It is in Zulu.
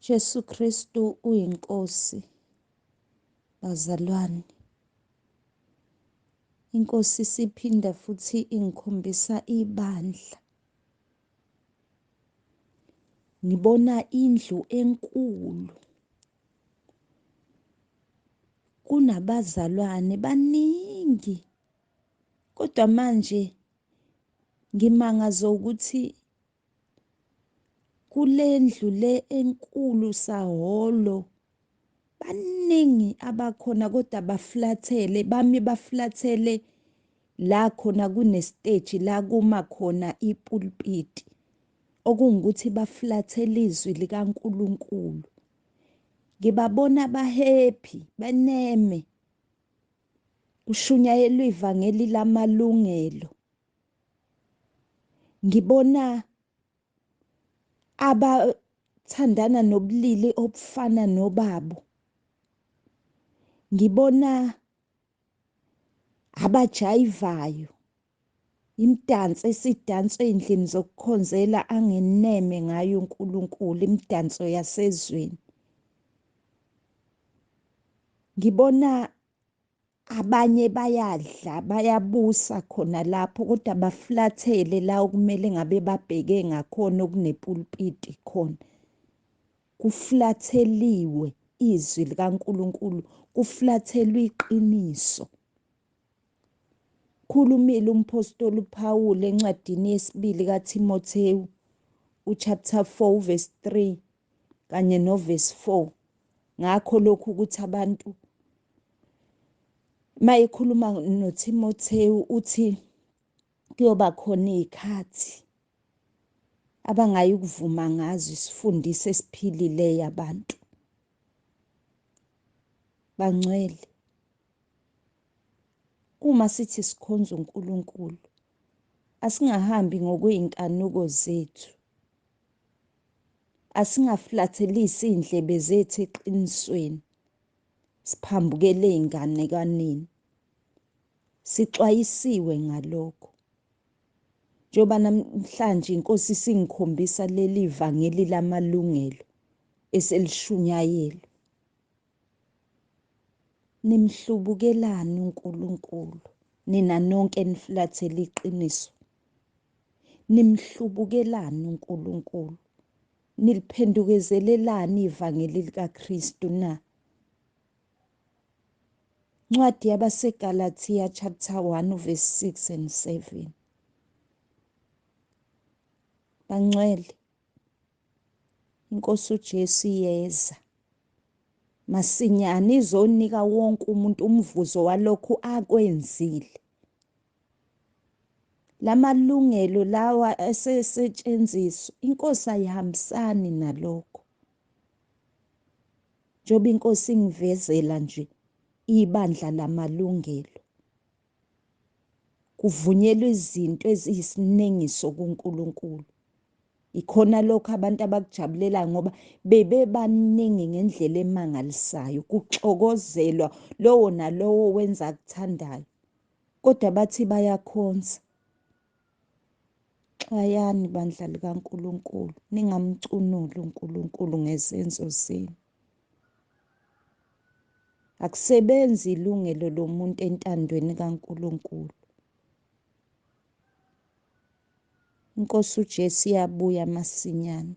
Jesu Kristu uyiNkosi, bazalwane. INkosi siphinda futhi ingikhombisa ibandla. Ngibona indlu enkulu. Kunabazalwane baningi. Kodwa manje ngimangazwa ukuthi kulendlu le enkulu sahholo baningi abakhona kodwa baflathele, bami baflathele la khona kunesiteji la kuma khona ipulpiti, okungukuthi baflathele izwi likaNkulunkulu. Ngibabona ba-happy, beneme, kushunyayelwa ivangeli lamalungelo. Ngibona abathandana nobulili obufana nobabo. Ngibona abajayivayo, imidanso esidanswa ey'ndlini zokukhonzela angeneme ngayo uNkulunkulu, imidanso yasezweni. Ngibona abanye bayadla, bayabusa khona lapho kodwa baflathele la okumele ngabe babheke ngakhona okunepulpiti khona. Kuflatheliwe izwi likaNkulunkulu, kuflathelwe iqiniso. Khulumile umpostoli uPaul encwadini yesibili kaTimothewu uchapter 4 verse 3 kanye no verse 4 ngakho lokhu ukuthi abantu mayekhuluma noTimothewu uthi kuyoba khona izikhathi abangayi ukuvuma ngazo isifundiso esiphilileyo abantu. Bangcwele, uma sithi sikhonza uNkulunkulu asingahambi ngokwey'nkanuko zethu, asingaflathelisi iy'ndlebe zethu eqinisweni, siphambukele ey'nganekwaneni. Sixwayisiwe ngalokho. Njengoba namhlanje iNkosi singikhombisa leli vangeli lamalungelo eselishunyayelwe. Nimhlubukelani uNkulunkulu nina nonke niflathele iqiniso? Nimhlubukelani uNkulunkulu? Niliphendukezelelani ivangeli likaKristu na? Incwadi yabaseGalathiya chapter 1 verse 6 and 7. Bangcwele, iNkosi uJesu iyeza masinyane, izonika wonke umuntu umvuzo walokhu akwenzile. Lamalungelo lawa esesetshenziswa, iNkosi ayihambisani nalokho. Njengoba iNkosi ingivezela nje ibandla lamalungelo, kuvunyelwa izinto eziyisinengiso kuNkulunkulu. Ikhona lokho abantu abakujabulelayo ngoba bebebaningi ngendlela emangalisayo, kuxokozelwa lowo nalowo wenza akuthandayo, kodwa bathi bayakhonza. Xwayani bandla likaNkulunkulu, ningamcunuli uNkulunkulu ngezenzo zenu. Akusebenzi ilungelo lomuntu entandweni kaNkulunkulu. INkosi uJesu iyabuya masinyane.